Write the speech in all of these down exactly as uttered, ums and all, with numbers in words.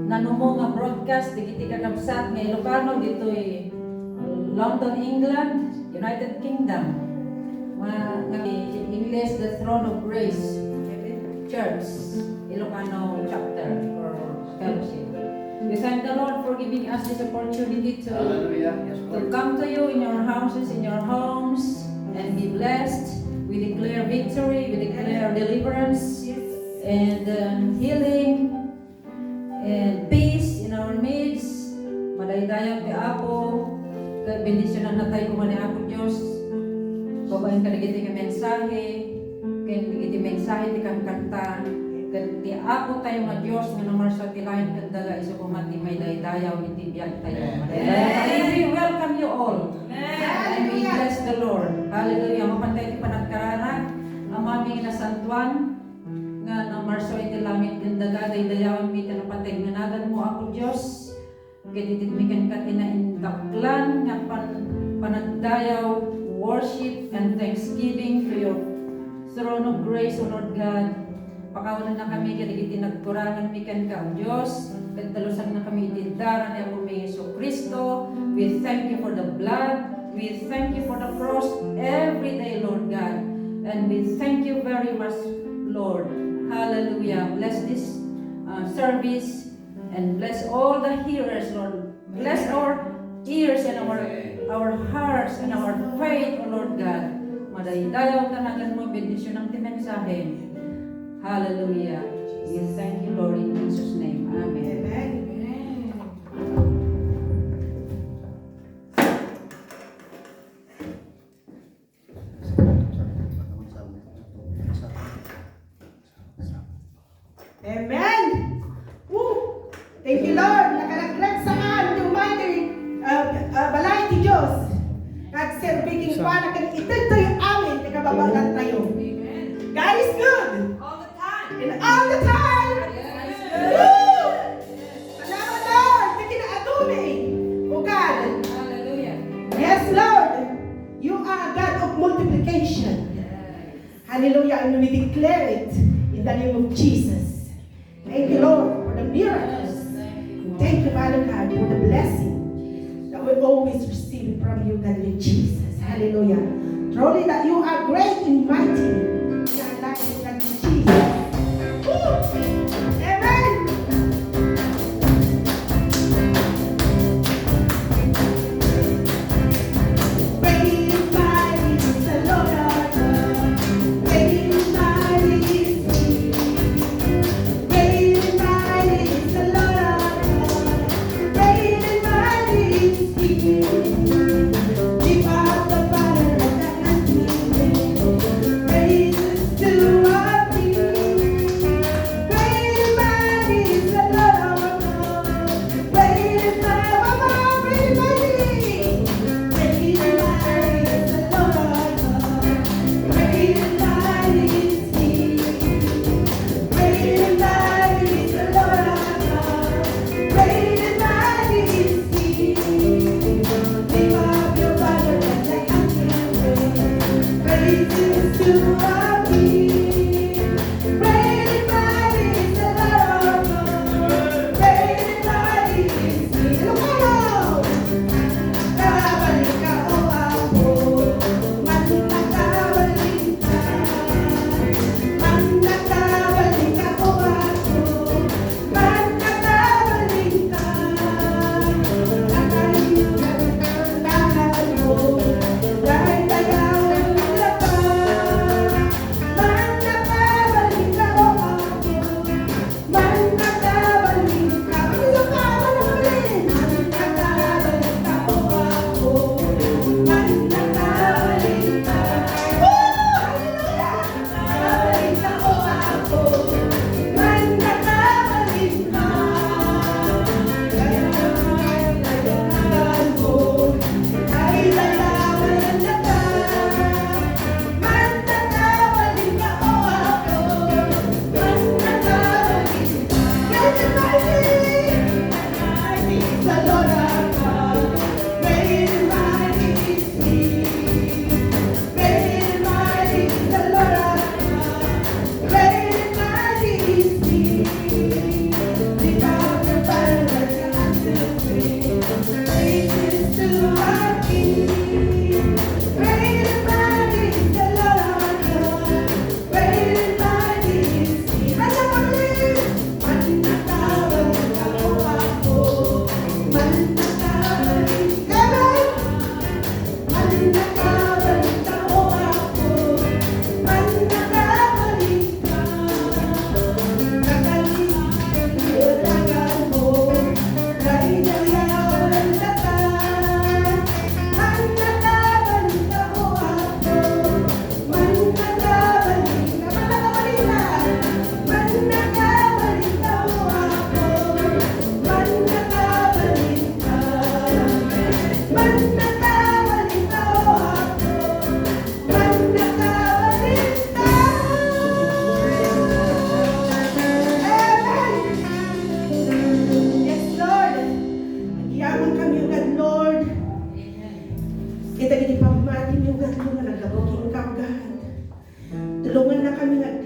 Nanumo nga broadcast dagiti kakabsat nga Ilocano ditoy London, England, United Kingdom. Ma-, nga English, the Throne of Grace Church, Ilocano chapter or fellowship. We thank the Lord for giving us this opportunity to, Hallelujah. Yes, to Lord. Come to you in your houses, in your homes, and be blessed. We declare victory, we declare deliverance, and, um, healing, and peace in our midst. Madaydayaw ti Apo, ket bendisionannatayo koma ni Apo Dios. Babaen kadagiti nga mensahe, ken dagiti mensahe ti kankanta, ket ti Apo tayo nga Dios nga namarsua ti langit ken daga isu koma ti maidaydayaw iti biag tayo. Amen. Madaydayaw. We welcome you all. Amen. And we bless the Lord. Hallelujah. Mapan tayo ti panagkararag. Amami nga nasantuan, nga namarsua iti langit ken daga, daydayawenmi ti napateg nga naganmo, Apo Dios. Ket itedmi kenka ti naindaklan nga pan-, panagdayaw, worship, and thanksgiving to your throne of grace, O Lord God. Pakawanennakami kadagiti nagkuranganmi kenka, O Dios, ket dalusannakami iti dara ni Apomi Jesu-Cristo. We thank you for the blood. We thank you for the cross every day, Lord God. And we thank you very much, Lord. Hallelujah. Bless this, uh, service and bless all the hearers, Lord. Bless our ears and our, our hearts and our faith, O Lord God. Madaydayaw ta naganmo, bendisionam ti mensahe. Hallelujah. We thank you, Lord, in Jesus' name. Amen. Amen. Amen. Woo! Thank you, Lord. Nakaragrag saan ti umay ti, uh, uh, balay ti Dios. Agserbi kenkuana ken itedtoy amin ti kababaolan tayo. God is good. All the time. And all the time. Yes. Woo! Salamat, Lord, ti kinaatumi. O God. Hallelujah. Yes, Lord. You are a God of multiplication. Hallelujah. And we declare it in the name of Jesus. Thank you, Lord, for the miracles. Thank you, Father God, for the blessing that we always receive from you, God, in Jesus. Hallelujah. Truly that you are great and mighty in our lives, God, in Jesus. Woo! Amen. Great and mighty is the Lord our God. Great and mighty is He. Great and mighty is the Lord our God. Great and mighty is He. Give up the banner of the enemy. Praises to our King.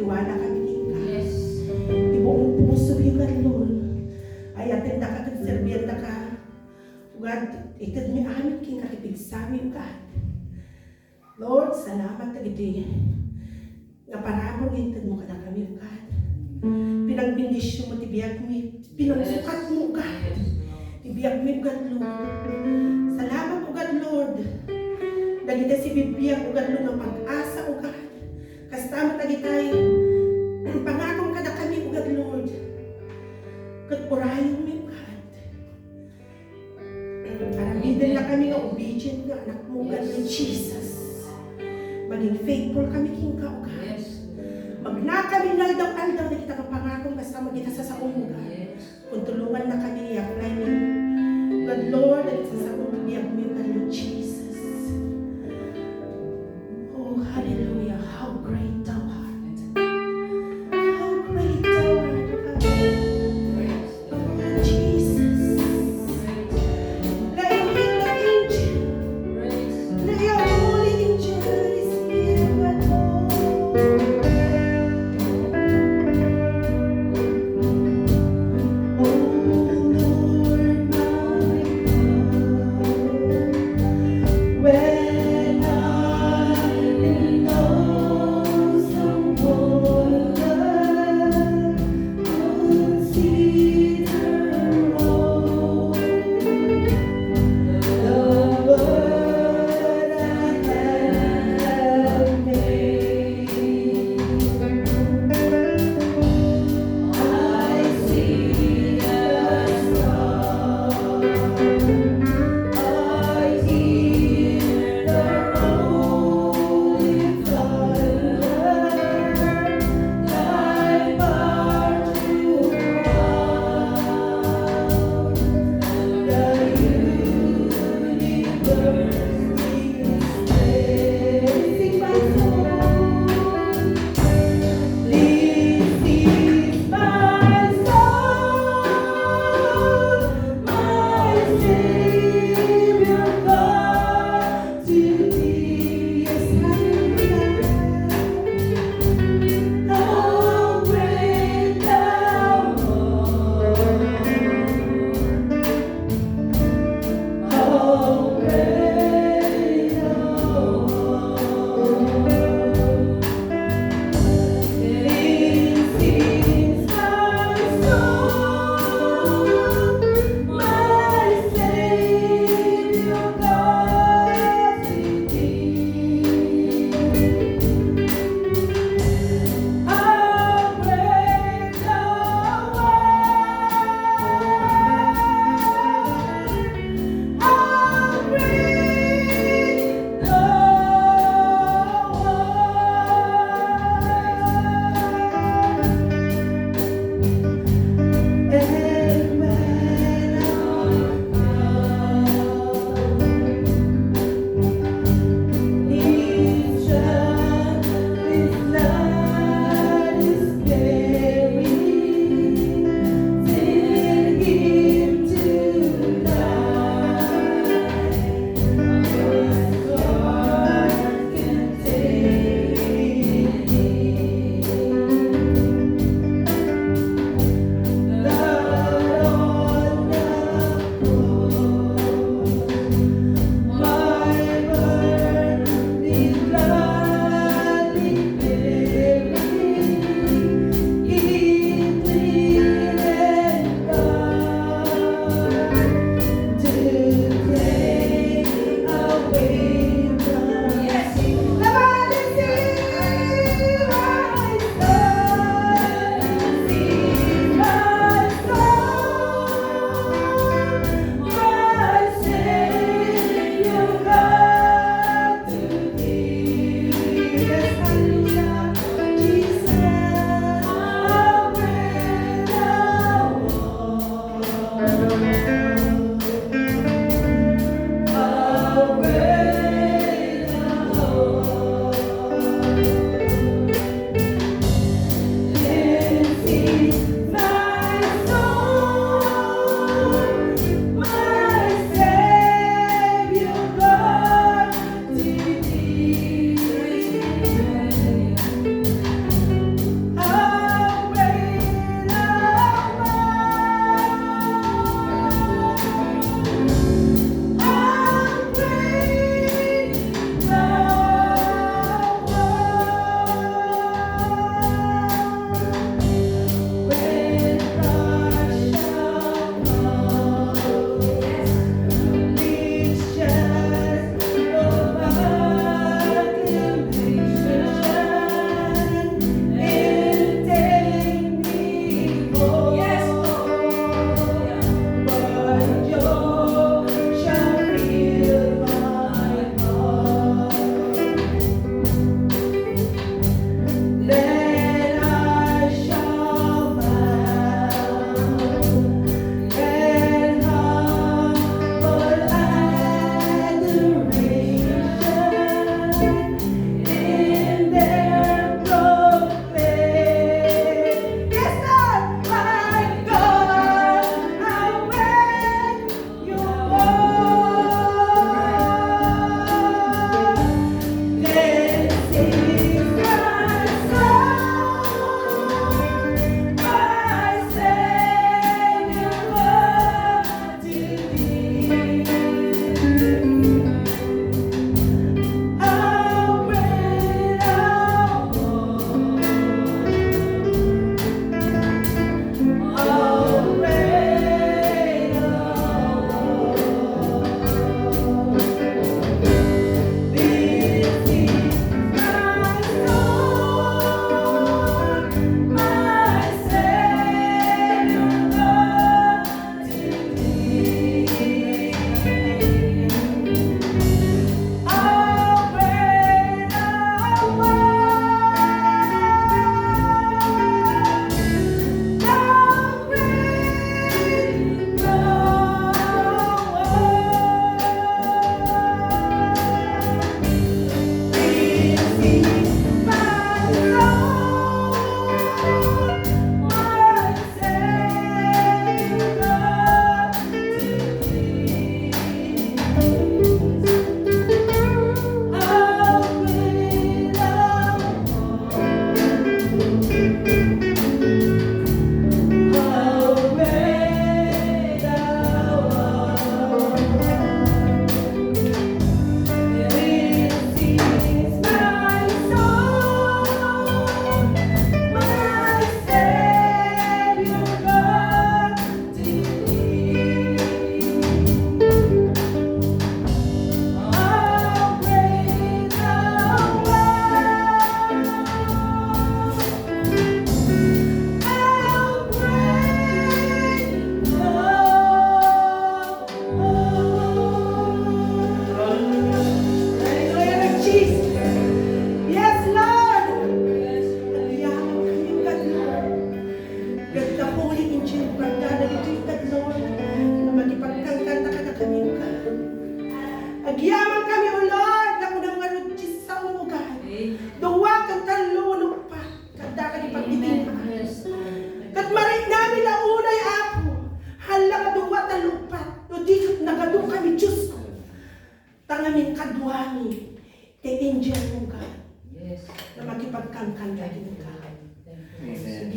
Tiwala kami kenka. Yes. Ti buong puso, O God Lord. Ay-atendaka ket serbiandaka. O God, itedmi amin kenka ti pigsami, O God. Lord, salamat dagiti nga parabur nga intedmo kadakami, O God. Pinagbendisionmo ti biagmi, pinangsukatmo, O God. Ti biagmi, O God Lord. Salamat, O God Lord. Dagiti sibibiag, O God Lord, nga pag-asa, O God. Kasta met dagitay pangakom kadakami, O God Lord. Ket urayonmi, O God. Aramidennakami nga obedient nga anakmo, O God Lord Jesus. Maging faithful kami kenka, O God. Yes. Magnakami nga aldaw-aldaw dagita nga pangakom kasta met dagita sasaom, O God. Yes. Kun tulongannakami nga i-apply mi, O God Lord, dagiti sasaom ti biagmi, O God Lord Jesus. Oh, hallelujah. How great thou art. How great thou art, O God. Oh, Jesus. Let your healing angel, let your holy angel is here, O God. Oh,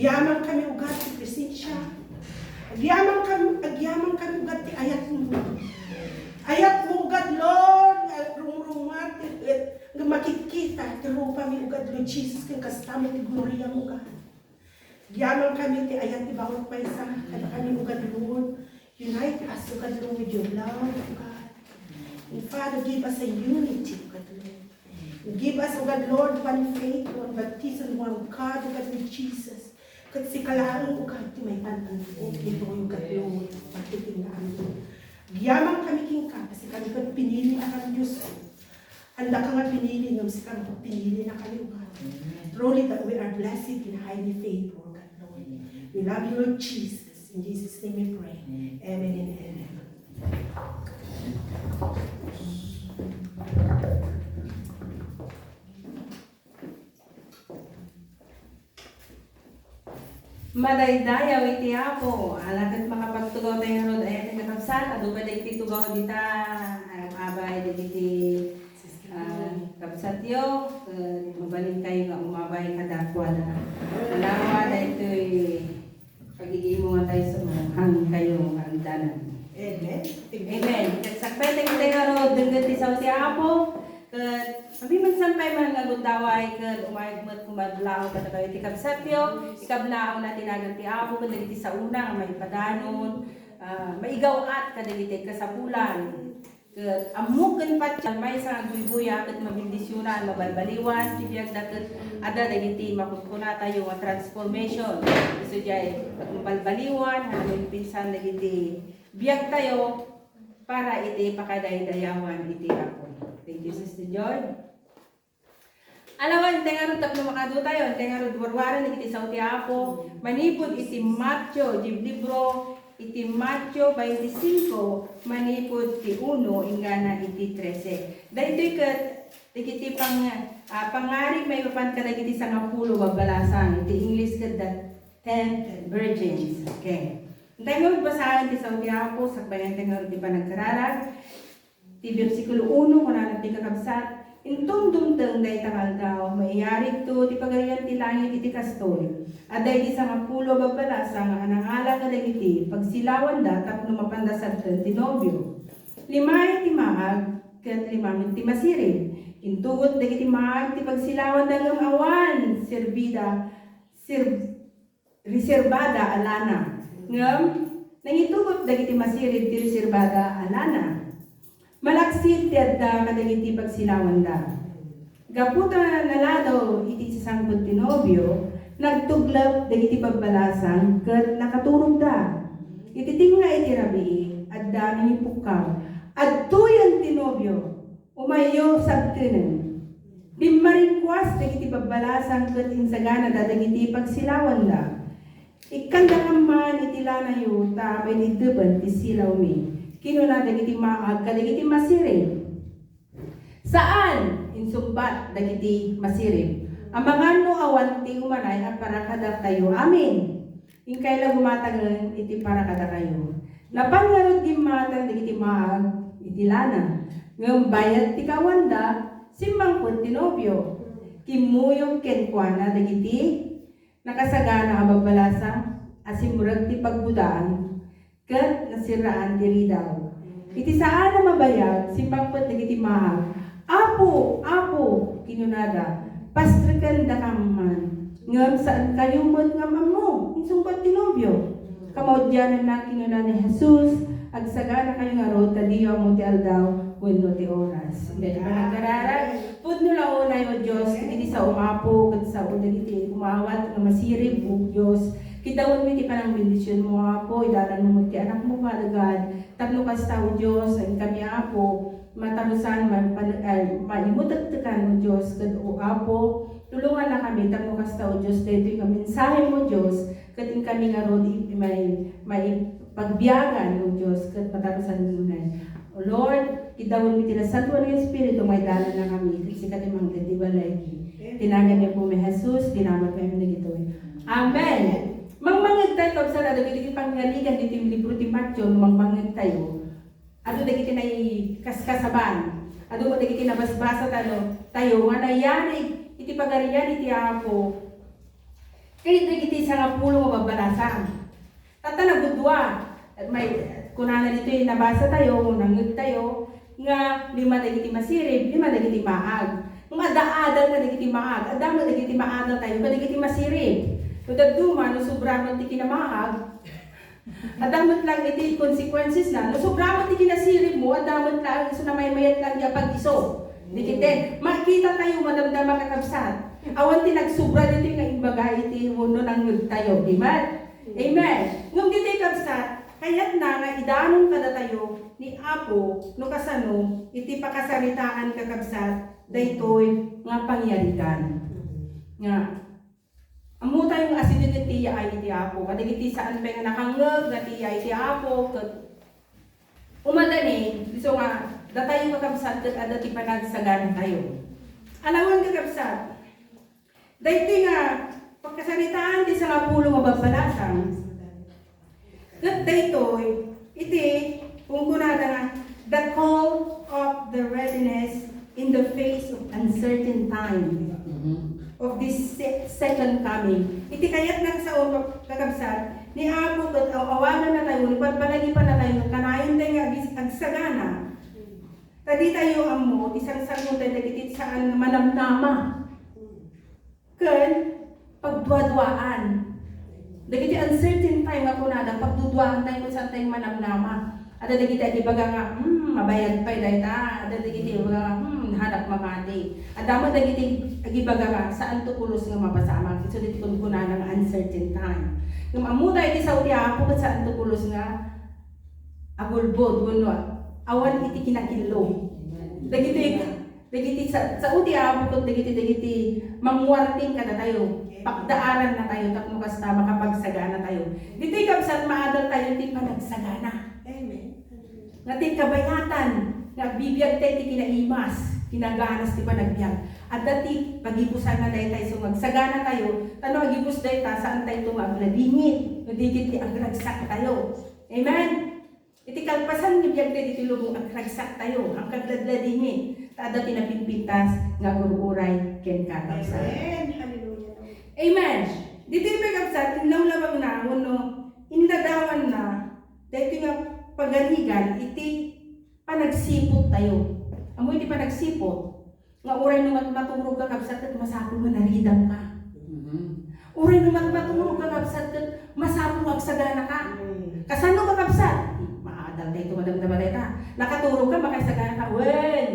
Agyamankami, O God, ti presensia. Agyamankami, agyamankami, O God, ti ayatmo. Ayatmo, O God, Lord, nga rumrumar, ti, nga makitkita ti rupami, O God, Lord Jesus, ken kasta met ti gloriam, O God. Agyamankami ti ayat ti bawat maysa, kadakami, O God, Lord. Unite us, O God, Lord, with your love, O God. And Father, give us a unity, O God, Lord. Give us, O God, Lord, one faith, one baptism, one God, O God, with Jesus. Ket sika laeng, O God, ti maipan-anto, ditoy, O God, Lord, pagtitingaan. Agyamankami kenka, ta sikami ket pinili a kan Dios. Andaka nga pinili, ngem sika nga pinilinakami, O God. Truly that we are blessed and highly favored, O God, Lord. We love you, Lord Jesus. In Jesus' name we pray. Amen and amen. Madaydayaw iti Apo. Ala ket makapagtugaw tayo ngarud, ay, iti kakabsat, adu pay dagiti tugaw dita, ay, abay, dagiti, ah, kabsatyo, ket mabalin kayo nga umabay kadakuada. Alawa, daytoy pagigimo nga tayo sa hangin kayo nga agdanan. Amen. Amen. Ket sakbay tayo ngarud, denggen ti sao ti Apo, ket mabimansan pay man nga gundaway ket umayag met kumadlaw kadakayo ti kabsatyo, ikablaawna ti nagan ti Apo ken dagiti saona nga maipadanon, ah, maigaw-at kadagiti kasapulan. Ket ammok ken patien maysa nga agbuybuya ket mabendisionan, mabalbaliwan ti biagda ket adda dagiti makunkunatayo nga transformation. Isu diay agbalbaliwan, haan maminsan dagiti biagtayo para iti pakadaydayawan iti Apo. Thank you, Sister Joy. Alawa, intay ngarud tapno makadu tayo, intay ngarud warwaran dagiti sao ti Apo, manipud iti Mateo, iti libro iti Mateo twenty-five, manipud ti uno inggana iti trese. Daytoy ket dagiti pang-, ah, pangngarig maipapan kadagiti sangapulo babbalasan. Iti English ket the ten virgins. Okay. Intay ngarud basaen ti sao ti Apo, sakbay intay ngarud ti panagkararag. Ti bersikulo uno, kunana ti kakabsat, "Inton dumteng dayta nga aldaw, maiyarigto ti Pagarian ti Langit iti kastoy. Adda idi sangapulo a babbalasa nga anangalan kadagiti pagsilawanda tapno mapanda sadten ti nobio. Lima iti maag, ket lima met ti masirib. Intugot dagiti maag ti pagsilawanda ngem awan serbida, sir-, reserbada a lana. Ngem nangitugot dagiti masirib ti reserbada a lana. Malaksid ti adda kadagiti pagsilawanda. Gapu ta naladaw iti sasangpet ti nobio, nagtuglep dagiti babbalasan ket nakaturogda. Iti tengnga iti rabii, adda nangipukkaw, 'Adtoyen ti nobio! Umayyo sabtenen.' Bimmarinkuas dagiti babbalasan ket insaganada dagiti pagsilawanda. 'Ikkandakam man iti lanayo ta maiddepen ti silawmi,' kinuna dagiti maag kadagiti masirib. "Saan," insungbat dagiti masirib, "amangan no awan ti umanay a para kadatayo amin. Inkay la gumatangen iti para kadakayo." Napan ngarud dimmatan dagiti maag iti lana, ngem bayat ti kaawanda, simmangpet ti nobio. Kimmuyog kenkuana dagiti nakasagana a babbalasa a simrek ti pagbudaan ket nasirraan ti ridaw. Iti saan a mabayag, simmangpet dagiti maag, "Apo, Apo," kinunada, "pasrekendakam man, ngem saankayo met nga am-ammo," insungbat ti nobio. Kamaudiananna, kinuna ni Jesus, "Agsaganakayo ngarud ta diyo ammo ti aldaw wenno ti oras." Dagiti panagkararag, pudno la unay, O Dios, dagiti sao, Apo, ket sao dagiti umawat nga masirib, O Dios. Kidawenmi ti panangbendisionmo, Apo, idalanmo met ti anakmo, Father God, tapno kasta, O Dios, inkami, Apo, matarusan, ma-, pan-, ay, maimutektekan, O Dios, ket, O Apo, tulongannakami tapno kasta, O Dios, daytoy nga mensahemo, Dios, ket inkami ngarud, i-, mai-, maipagbiagan, O Dios, ket matarusan unay. O Lord, kidawenmi ti nasantoan nga Espiritu, maidalannakami, ket sika ti mangted ti balay. Ti naganmi, Apo, ni Jesus, dinamat mi dagitoy. Amen. Mangmangngeg tayo, kabsat, dagiti pangyarigan ditoy libro ti Mateo, no mangmangngeg tayo. Adu dagiti naikaskasaban. Adu met dagiti nabasbasa tayo, tayo nga nayarig iti Pagarian iti Apo. Kayat dagiti sangapulo nga babbalasang. Tatta, nagdudua. May, kunana ditoy nabasa tayo, nangngeg tayo, nga lima dagiti masirib, lima dagiti maag. Nga adda-adal kadagiti maag, adda met dagiti maadal tayo kadagiti masirib. No dadduma, no sobra met ti kinamaag, adda met lang iti consequences na. No sobra met ti kinasirib mo, adda met lang isu namaymayat lang di pag-iso. Dagiti, makita tayo, madamdama, kakabsat. Awan ti nagsobra ditoy nga imbaga iti wenno nangngeg tayo. Di met? Amen. Ngem ditoy, kabsat, kayatna nga idanon kadatayo ni Apo no kasano iti pakasaritaan, kakabsat, daytoy nga pangyarigan. Nga, ammo tayo nga asidegen ti yaay iti Apo. Kadagiti saan pay nga nakangngeg nga ti yaay iti Apo, ket umadani, isu nga, datayo, kakabsat, ket adda ti panagsagana tayo. Alawen, kakabsat, daytoy nga pakasaritaan ti sangapulo nga babbalasang, ket daytoy iti kunkunada nga, "The call of the readiness in the face of uncertain time." Mhm. Of this se-, second coming. Iti kayatna, kakabsat, ni Apo ket aw-awaganna tayo, ni palpalagipanna tayo, kanayon tayo nga agis-, agsagana. Ta di tayo ammo ti sangsangotay dagiti saan nga manamnama ken pagduaduaan. Dagiti uncertain time nga kunada, pagduduaan tayo ket saan tayo manamnama. Adda dagiti agibaga nga, "Hmm, mabayag pay dayta." Adda dagiti agibaga nga, "Hmm, hanak mamati." Adda met dagiti agibaga nga, "Saan to pulos nga mapasamak." Isu dagiti kunkunana nga uncertain time. Ngem ammo tayo ti sao ti Apo ket saan to pulos nga agulbod wenno awan iti kinakillo. Dagiti, dagiti sa, sao ti Apo ket dagiti, dagiti mangwarning kadatayo, pakdaaran na tayo tapno kasta makapagsagana tayo. Ditoy, kabsat, maadal tayo ti panagsagana. Amen. Nga ti kabayatan nga agbibiag tayo ti kinaimas, kinaganas ti panagbiag. Adda ti pagibusan na dayta isu nga agsagana tayo, ta no agibus dayta, saan tayo nga agladingit, no di ket ti agragsak tayo. Amen? Iti kalpasan nga biag tayo ditoy lubong, agragsak tayo, agladladingit, ta adda ti napimpintas nga agur-uray kenka, kabsat. Amen. Hallelujah. Amen. Ditoy pay, kabsat, inlawlawagna wenno inladawanna daytoy nga pagarigan iti panagsiput tayo. Ammo iti panagsiput? Nga uray no mat-, maturog ka, kabsat, ket masapul nga naridam ka. Mhm. Uray no mat-, maturog ka, kabsat, ket masapul nga agsagana ka. Mm. Kasano ka, kabsat? Maadal tayo, madamdama tayo ta. Nakaturog ka, makaisagana ka. Wen,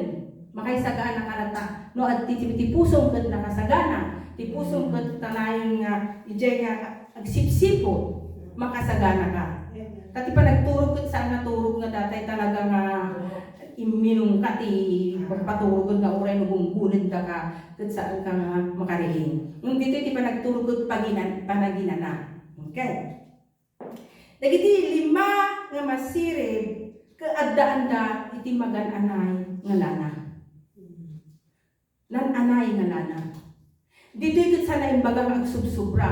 makaisagana ka latta. No, adda ti, ti pusom ket nakasagana. Ti pusom ket kanayon nga, idiay nga agsipsiput, makasagana ka. Amen. Ta ti panagturog ket saan nga turog nga datay talaga nga imminum ka ti pagpaturog nga uray no gungguled ka, ket saan ka nga makariing. Ngem ditoy ti panagturog ket paginan-, panaginana. Okay. Dagiti lima nga masirib ket addaanda iti magan-anay nga lana. Nan-anay nga lana. Ditoy ket saan a imbaga nga agsubsubra.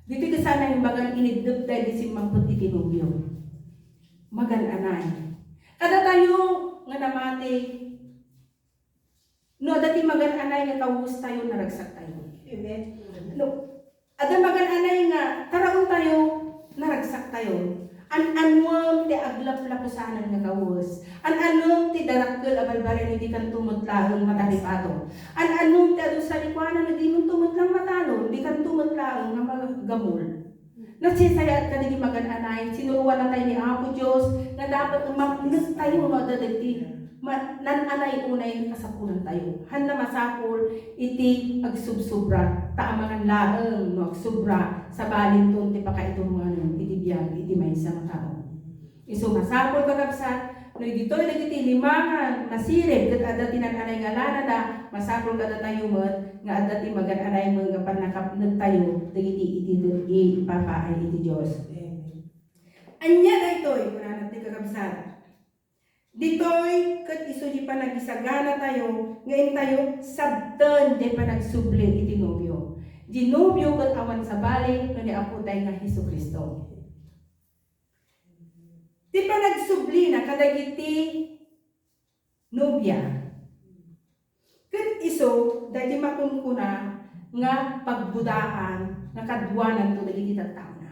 Ditoy ket saan a imbaga nga inidnep daydi simmappet iti nobio. Magan-anay. Kadatayo nga namati, no adda ti magan-anay nga kawes tayo, naragsak tayo. Amen. No, adda magan-anay nga taraon tayo, naragsak tayo. An-anuem ti aglaplapusanan nga kawes. An-anuem ti darakkel a balbaliw, dikanto met laeng mataripato. An-anuem ti adu sarikuanan, dikanto met laeng matalon, dikanto met laeng nga magamul. Nasayaat kadagiti magan-anay, sinuroan tayo ni Apo Dios nga dapat mapnek tayo no adda dagiti ma-, nan-anay unay kasapulan tayo. Haan a masapul iti agsubsubra, ta amangan laeng no agsubra, sabalinton ti pakaituronganen iti biag iti maysa nga tao. Isu masapul, kakabsat, no ditoy dagiti lima nga masirib ket adda ti nan-anay nga lanada, masapul kadatayo met nga adda ti magan-anay met nga pannakapnek tayo dagiti iti, iti ipapaay iti Dios. Amen. Ania daytoy, kunana ti kakabsat? Ditoy ket isu ti panagisagana tayo nga intayo sabten ti panagsubli iti nobio. Ti nobio ket awan sabali no ni Apo tayo nga Jesu-Cristo. Ti panagsublina kadagiti nobia. Ket isu, daydi makunkuna nga pagbudaan nga kaduananto dagiti tattaona.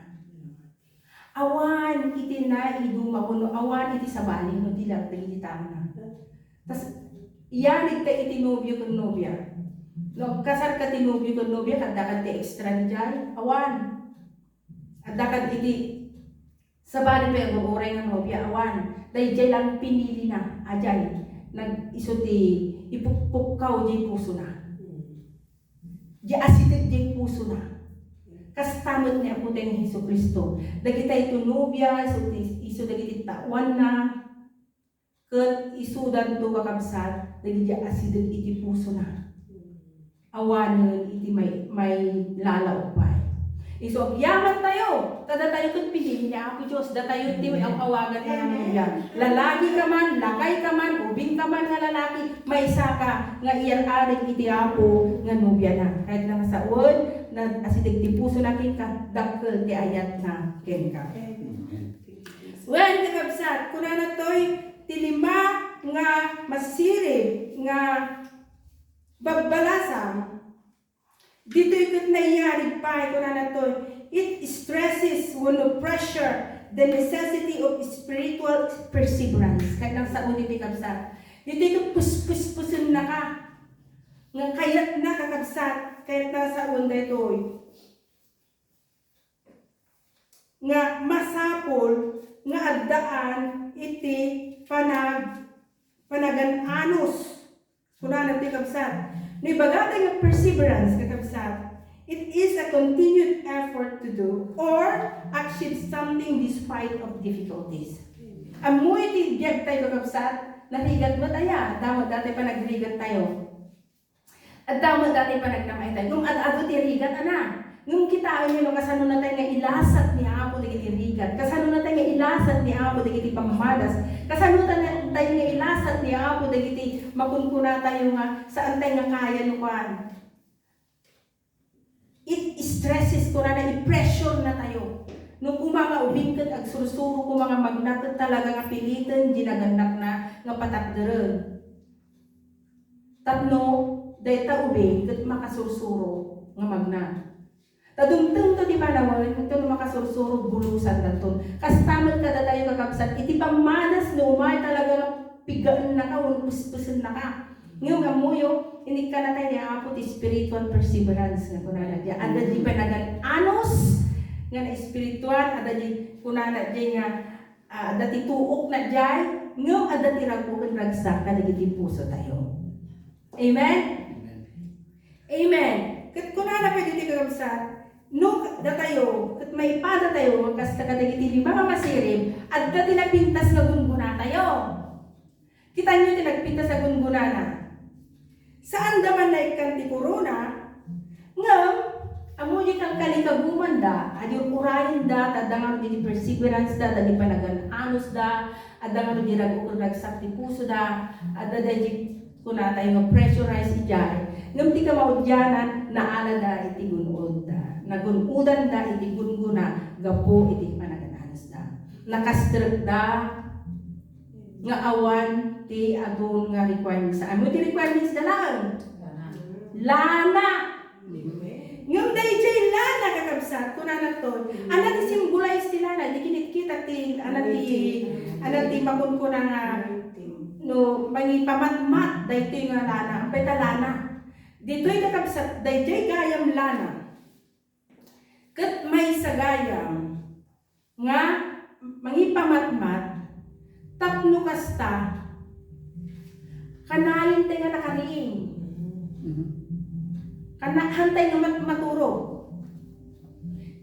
Awan iti naiduma wenno awan iti sabali no di lang dagiti taona. Tas iyarig ta iti nobio ken nobia. No, kasar ka ti nobio ken nobia, kadda kad ti extra ni jay? Awan. Adda kad iti sabali pay aguray nga nobia, awan. Dayjay lang pinilina, a jay, nag-, isu ti ipukpukkaw jay pusona. Di asideg jay pusona. Kasta met ni Apotayo nga Jesu-Cristo. Dagitay to nobia, isu ti, isu dagiti taoanna, ket isudanto, kakabsat, dagiti asideg iti pusona. Awanen iti may, mailalaok pay. Isu agyamantayo, ta datayo ket pinili ni Apo Dios, datayo ti aw-awagan nga nobia. Lalaki ka man, lakay ka man, ubing ka man nga lalaki, maysa ka nga iyar-arig iti Apo nga nobiana. Kayatna nga sawen, nag-asideg ti pusona kenka, dakkel ti ayatna kenka. Wen, kakabsat, kunana toy, ti lima nga masirib nga babbalasang, ditoy ket naiyarig pay, kunana toy, it stresses wenno pressure the necessity of spiritual perseverance. Kayatna nga sawen iti, kabsat. Ditoy ket pus-, pus-, puspusenna ka. Nga kayatna, kakabsat, kayatna nga sawen daytoy. Nga masapul nga addaan iti panag-, panagan-anus. Kunana ti kabsat, no ibagada nga perseverance, kakabsat, it is a continued effort to do or achieve something despite of difficulties. Ammo iti biag tayo, kakabsat, narigat met aya, damo dati panagrigat tayo. Adda met dati panagnam-aytayo. Ngem ad-adu ti rigat, ana. Ngem kitaenyo no kasano natay nga ilasat ni Apo dagiti rigat. Kasano natay nga ilasat ni Apo dagiti pammadas. Kasano natay nga ilasat ni Apo dagiti makunkunatayo nga saan tay nga kaya no kuan. It stresses, kunana, i-pressure natayo. No kuma nga ubing ket agsursuro kuma nga magna ket talaga nga piliten di nagannakna nga patakderen. Tapno dayta ubing ket makasursuro nga magna. Ta dumtengto ti panawen, ket no makasursuro, bulosandanton. Kasta met kadatayo, kakabsat, iti pammadas no umay talaga nga pigaennaka wenno pespesennaka. Ngem ammoyo, inikkanatay ni Apo ti spiritual perseverance nga kunana diay. Adda di panagan-anus nga naespirituan, adda di kunana diay nga Ah, adda ti tuokna diay, ngem adda ti rag-o ken ragsak kadagiti pusotayo. Amen? Amen. Amen. Ket kunana pay ditoy, kakabsat, no datayo ket maipadatayo kasta kadagiti lima nga masirib, adda ti napintas nga gunggonatayo. Kitaenyo ti nagpintas a gunggonana. Saanda man naikkan ti korona, ngem ammo di kalkalikagumanda, adi ur-urayenda, ta adda ngarud iti perseveranceda, adda di panagan-anusda, adda ngarud di rag-o ken ragsak ti pusoda, adda daydi kunatayo nga pressurize idiay. Ngem ti kamaudianan, naalada iti gun-odda. Nagun-odanda iti gunggona gapu iti panagan-anusda. Nakastrekda nga awan ti agun nga requirements. Amo ti requirements da laeng? Lana. Ngem daydiay lana, kakabsat, kunana to, ania ti symbolize ti lana? Di kinitkita ti, ania ti, ania ti makunkuna nga, no, mangipamatmat daytoy nga lana. Apay ta lana? Ditoy, kakabsat, daydiay gayam lana. Ket maysa gayam nga mangipamatmat tapno kasta, kanayon tay nga nakariing. Mhm. Kana-, hantay nga mat-, maturog.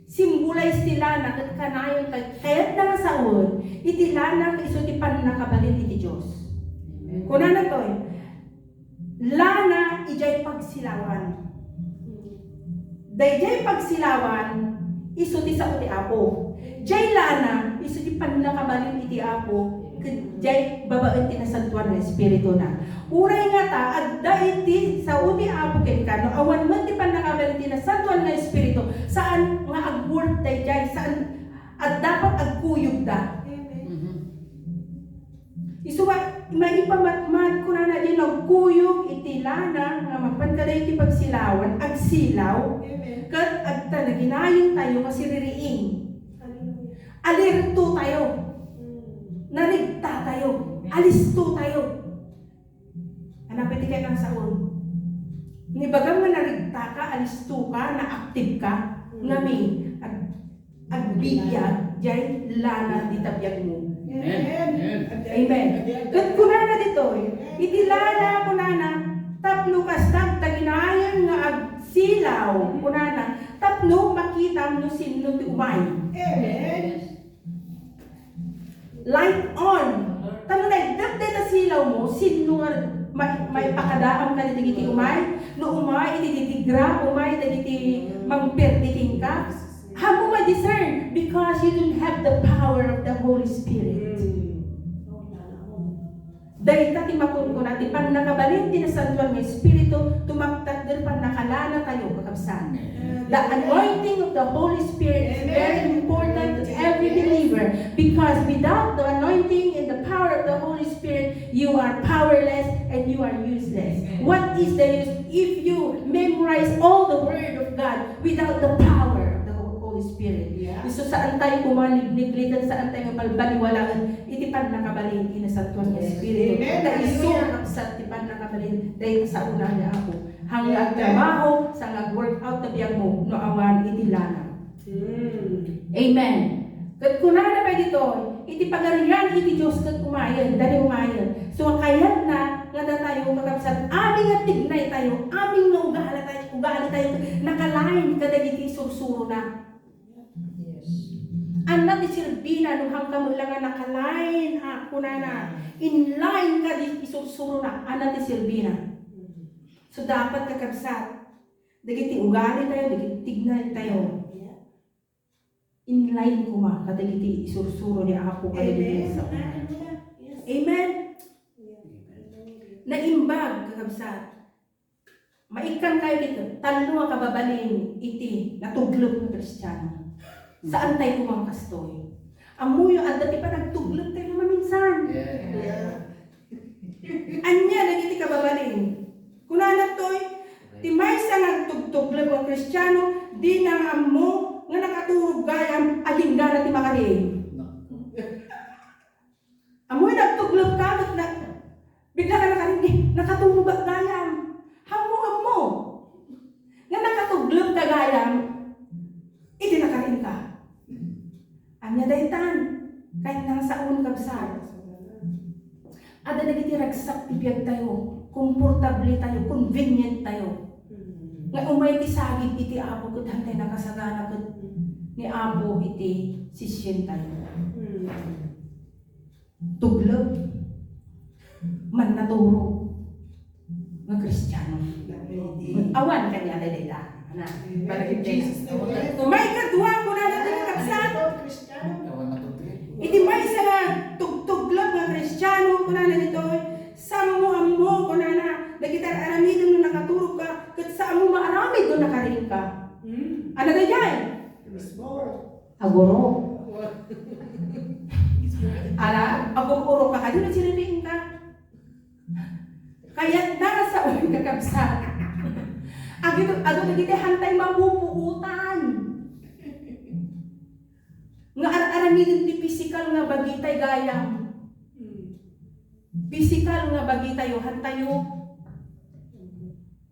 Symbolize ti lana ket kanayon tay, kayatna nga sawen, iti lana nga isu ti pannakabalin iti Dios. Amen. Kunana toy, lana idiay pagsilawan. Daydiay pagsilawan, isu ti sao ti Apo. Diay lana, isu ti pannakabalin iti Apo, ket diay babaen ti Nasantoan nga Espirituna. Uray ngata, adda iti sao ti Apo kenka, no awan met ti pannakabalin ti Nasantoan nga Espiritu, saan nga agwork daydiay, saan a dapat agkuyogda. Mhm. Isu nga, maipamatmat, kunana diay, nagkuyog iti lana nga mapan kadaytoy pagsilawan, agsilaw. Amen. Ket adda naginayon tayo nga siririing. Alerto tayo. Narigta tayo. Alisto tayo. Hanapay ti kayatna nga saon. Nibagam nga narigta ka, alisto ka, naaktif ka, ngami, ag-, agbibiag, jay lana dita biagmo. Amen. Amen. Amen. Ket kunana ditoy, iti lana, kunana, tapno kasta, taginayon nga agsilaw, kunana, tapno makitam no sinno ti umay. Amen. Light on. Tapno naidep dayta silaw mo, sinno nga ma-, maipakadaam kadagiti umay? No umay iti ditigra, umay dagiti mangperdi kenka. How mo ma-discern? Because you don't have the power of the Holy Spirit. Dayta ti makunkuna ti pannakabalin ti Nasantoan nga Espiritu, tumaktakder pannakalana tayo, kakabsat. The anointing of the Holy Spirit is very important to every believer, because without the anointing and the power of the Holy Spirit, you are powerless and you are useless. What is the use if you memorize all the Word of God without the power of the Ho-, Holy Spirit? Isu saan tayo kumalig-, neglect, saan tayo nga balbaliwalaen iti pannakabalin ti Nasantoan nga Espiritu. Amen. Ta isu, hallelujah, kabsat, ti pannakabalin dayta saona ni Apo. Hanggang agtrabaho, sa nga work out ta biagmo, no awan iti lana. Amen. Ket kunana pay ditoy, iti Pagarian iti Dios ket umayen, dani umayen. So, kayatna nga datayo, kakabsat, amin nga tignay tayo, amin nga ugali tayo, ugali tayo, nakalain kadagiti sursurona. Ania ti serbina no hangka met la nga nakalain, a, kunana, inline ka di isursurona, ania ti serbina? So, dapat, kakabsat, dagiti ugali tayo, dagiti tignay tayo, inline koma kadagiti isursuro ni Apo kadagiti sao. Amen. Naimbag, kakabsat. Maikkan kayo dito, tallo nga kababalin iti natuglep nga Kristiano. Saan tayo kumang kastoy? Ammoyo, adda ti panagtuglep tayo maminsan. Ania dagiti kababalin? Kunana toy, ti maysa nga agtugtuglep nga Kristiano, dina nga ammo nga nakaturog gayam, agingga na ti makariing. Ammoy nagtuglep ka, ket na, bigla ka nakariing, eh, nakaturog gayam. Ammo, ammo nga nakatuglep ka gayam, idi nakariing ka. Ania daytan? Kayatna nga saon, kabsat. Adda dagiti ragsak ti biag tayo, komportable tayo, convenient tayo. Nga umay ti sagid iti Apo ket hantay nakasagana ket ni Apo iti session tayo. Tuglep, mannaturo nga Kristiano. Awan kaniada dayta. Ana, para iti Jesus. Maikadua, kunana ti kakabsat. Iti maysa nga tugtuglep nga Kristiano, kunana ditoy, saanmo ammo, kunana, dagiti ar-aramidem no nakaturog ka, ket saanmo maaramid no nakariing ka. Ania daydiay? Agurok. Ala, agurok ka, kadi no siririing ka. Kayatna nga saon, kakabsat. Adu, adu dagiti hantay mapupuotan. Nga ar-aramiden ti pisikal nga bagitayo gayam. Pisikal nga bagitayo, hantayo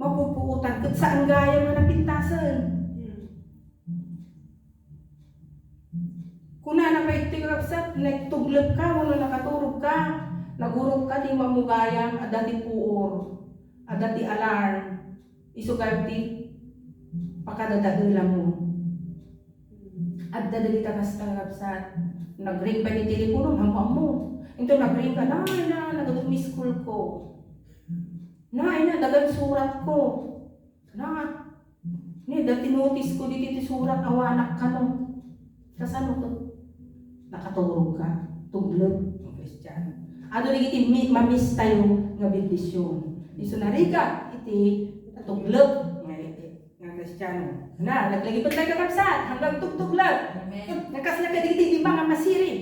mapupuotan. Ket saan gayam nga napintasen. Kunana pay iti kakabsat, nagtuglep ka wenno nakaturog ka, nagurok ka, di mo ammo gayam, adda ti puor, adda ti alarm, isu gayam ti pakadadaelammo. Adda dagita kasta, kakabsat, nagring pay ti telepono, ammo-ammo. Into nagring ka, "Nay, na, nagadu miss call ko. Nay, na, dagan surat ko." Na, ni, da tinotice ko ditoy ti surat, awanak kano. Kasano to? Nakaturog ka. Tuglep nga Kristiano. Adu dagiti mi-, ma-miss tayo nga bendision. Isu narigat iti tuglep nga, nga Kristiano. Na, naglagipet tayo, kakabsat, hanggang tugtuglep. Amen. Nga kasla kadagiti lima nga masirib.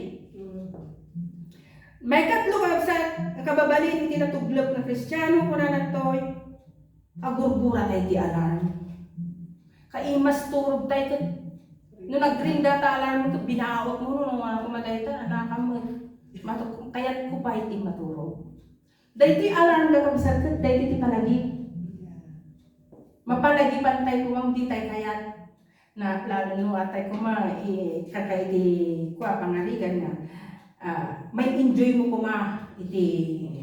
Maikatlo, kakabsat, nga kababalin iti natuglep nga Kristiano, kunana toy, agurgura tayo ti alarm. Kaimas turog tayo ket no nagring data alarm ket binaot mo no nga kumadayta anakam met. Matuk-, kayat ko pa iti maturog. Daytoy alarm kakabsat ket daytoy ti palagi. Mapalagipan tayo kung di tayo kayat. Na lalo no atay kuma i kaka iti kua pangarigan nga, ah, may enjoy mo kuma iti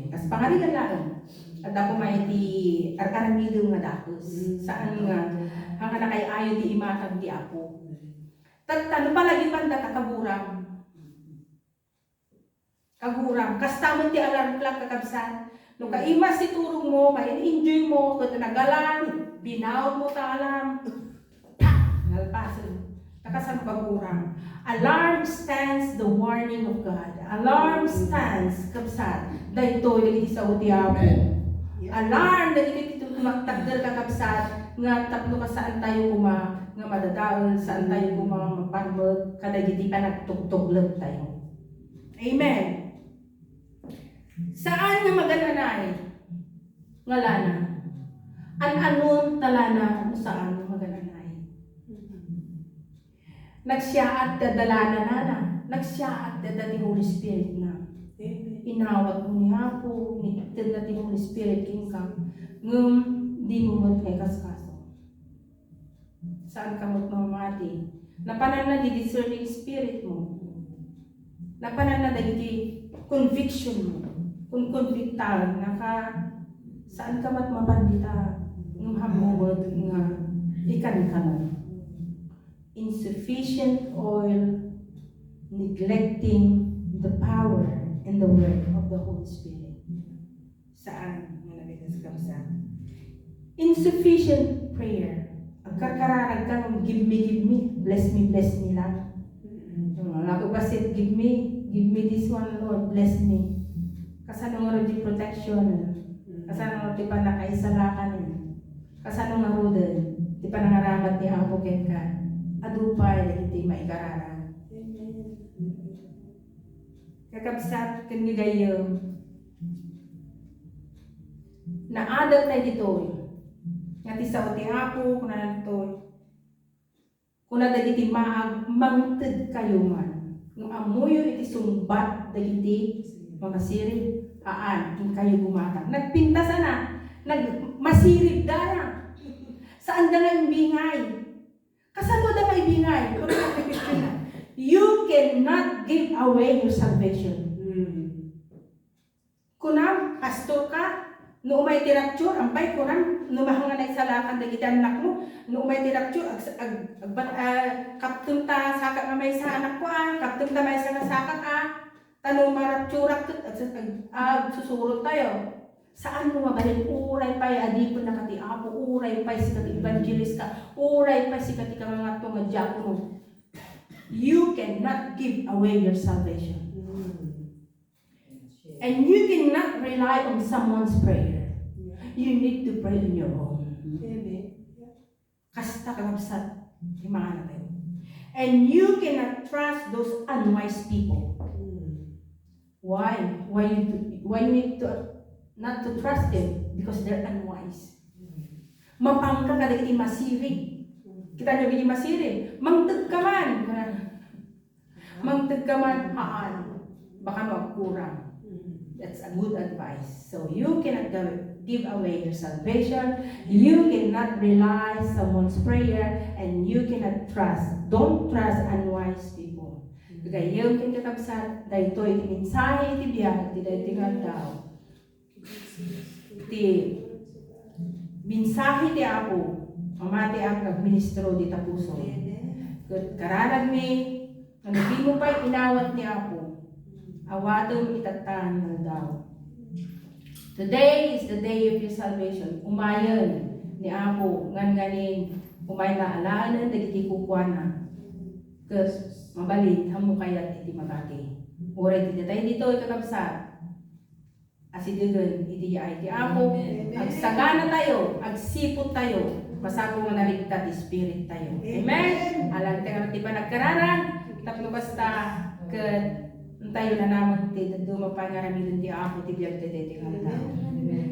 kas pangarigan laeng. At ako may iti ar-aramidem nga dakes. Saan nga, hangga nakay-ayo ti imatag ti Apo. Tatta, no palagipan da kakaguram. Kaguram, kasta met ti alarm clock, kakabsat. No kaimas ti turog mo, ma-enjoy mo, ket nagalan, binaot mo ta alarm. Ta! Nalpasen. Ta kasano kaguram? Alarm stands the warning of God. Alarm stands, kabsat. Daytoy dagiti sao ti Apo. Amen. Alarm dagiti ti tumaktakder, kakabsat, nga tapno kasaan tayo kuma nga madadael, saan tayo kuma maparmek kadagiti panagtugtuglep tayo. Amen. Saan nga magan-anay nga lana? An-anon ta lana no saan nga magan-anay? Nagsiaat ti dalananana, nagsiaat ti da ti Holy Spirit na. Amen. Inawat mo ni Apo, initedna ti Holy Spirit kenka, ngem di mo met nga ikaskaso. Saan ka met mamati? Napananna di discerning spirit mo. Napananna dagiti conviction mo. Kun convictaen naka, saan ka met mapan dita? Ngem hammo met nga ikan ka na. Insufficient oil, neglecting the power and the work of the Holy Spirit. Saan nga nabitas, kabsat? Insufficient prayer. Agkarkararag ka ngem, "Give me, give me. Bless me, bless me lang." Mm-mm. Ano, ako basit, "Give me, give me this one, Lord. Bless me." Kasano nga di protection? Mm. Kasano ti pannakaisalakan? Kasano nga ruden ti panangaramat ni Apo kenka? Adu pay dagiti maikararag. Amen. Kakabsat ken ni gayyem, naadal tayo ditoy. Nga ti sao ti Apo, kunana ditoy, kuna dagiti maag, "Mangted kayo man." Ngem ammoyo iti sungbat dagiti mamasirib, haan, inkayo gumatang. Nagpintas a, nagmasirib da. Saan da nga imbingay. Kasano da nga ibingay? Pagkakapituna, you cannot give away your salvation. Hmm. Kunam, pastor ka, no umay ti rapture, ampay kunam, no mahangan na isalakan dagiti anak mo, no umay ti rapture, ag, ag, agbat-, ah, kaptem ta saka nga maysa anak ko, ah, kaptem ta maysa nga saka, ah, ta no marapturak ket ag, ag, agsusurot tayo. Saan mo mabalin, uray pay adipen na ka ti Apo, uray pay sika ti evangelist ka, uray pay sika ti kangangatto nga diakono. You cannot give away your salvation. And you cannot rely on someone's prayer. You need to pray on your own. Amen. Kasta, kakabsat, ti maana tayo. And you cannot trust those unwise people. Why? Why you, why you need to, not to trust them? Because they're unwise. Mapangka kadagiti masirib. Kita niyo, dagiti masirib. Mangted ka man. Mangted ka man, haan. Baka magkurang. That's a good advice. So you cannot give, give away your salvation. You cannot rely someone's prayer, and you cannot trust. Don't trust unwise people. Gayam ken kakabsat, daytoy ti mensahe iti biag ti daytoy nga aldaw. Ti mensahe ti Apo, mamati ak agministro dita puso. Ket kararagmi, no dimo pay inawat ni Apo, awatem itatta nga aldaw. Today is the day of your salvation. Umayen ni Apo, ngan nganin, umayna alaenen dagiti kukuana. Ket mabalin, hammo kayat iti mabati. Uray ti datay ditoy, kakabsat. Asidegen iti yaay ti Apo. Amen. Agsagana tayo, agsiput tayo, masapul nga narikta ti spirit tayo. Amen. Amen. Alantayo ti panagkararag, tapno kasta ket intayo nanamen ti dadduma pay nga aramiden ti Apo ti biag ti daytoy nga aldaw. Amen.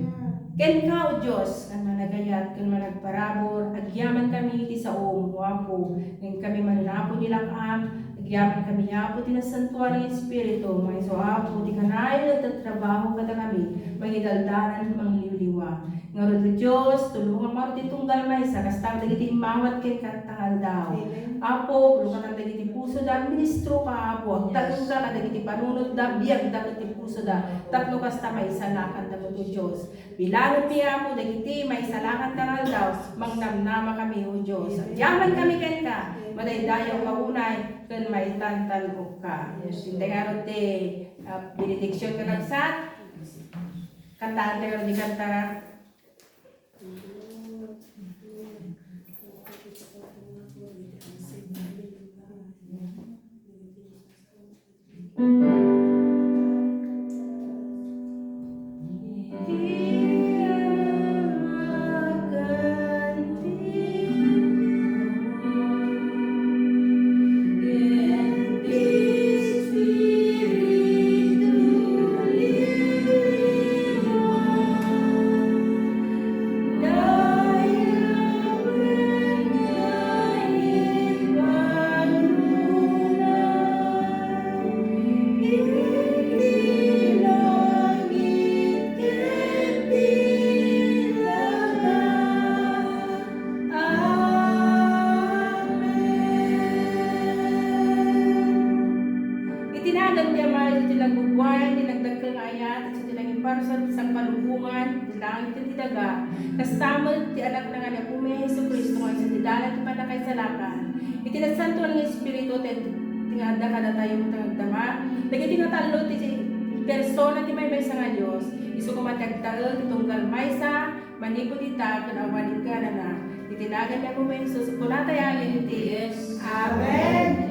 Kenka, O Dios, nga managayat ken managparabur, agyamankami iti saom, O Apo, ngem kami manunapon ni lak-am, agyamankami, Apo, ti nasantoan nga Espiritu, maisu, Apo, ti kanayon a tatrabaho kadakami, mangidaldalan, mangliwliwa. Ngarud, O Dios, tulongam ngarud ti tunggal maysa, kasta dagiti immawat kenka ta nga aldaw. Amen. Apo, pulukatam dagiti pusoda, ministroka, Apo, agtaengka kadagiti panunotda, biagda ket ti pusoda, tapno kasta maisalakanda met, O Dios. Bilangenmi, Apo, dagiti maisalakanda nga aldaw, mangnamnama kami, O Dios. Agyamankami kenka, madaydayaw nga unay, ken maitantan-okka. Intay ngarud ti, ah, benediction, kakabsat. Kantaan tayo di kanta. Amen. Iti nagan ti Ama, iti nagugwayan, ti nagdakkel nga ayat, iti nangiparsua ti sangkalubongan, ti langit ken ti daga, kasta met ti Anakna nga ni Apomi Jesu-Cristo nga isu ti dalan ti pannakaisalakan. Iti Nasantoan nga Espiritu, ti, ti nga adda kadatayo nga agdama, dagiti nga tallo ti persona ti maymaysa nga Dios, isu koma ti agtaeng ti tunggal maysa, manipud ita ken awan ingganana. Iti nagan ni Apomi Jesus, kunatayo amin iti Amen.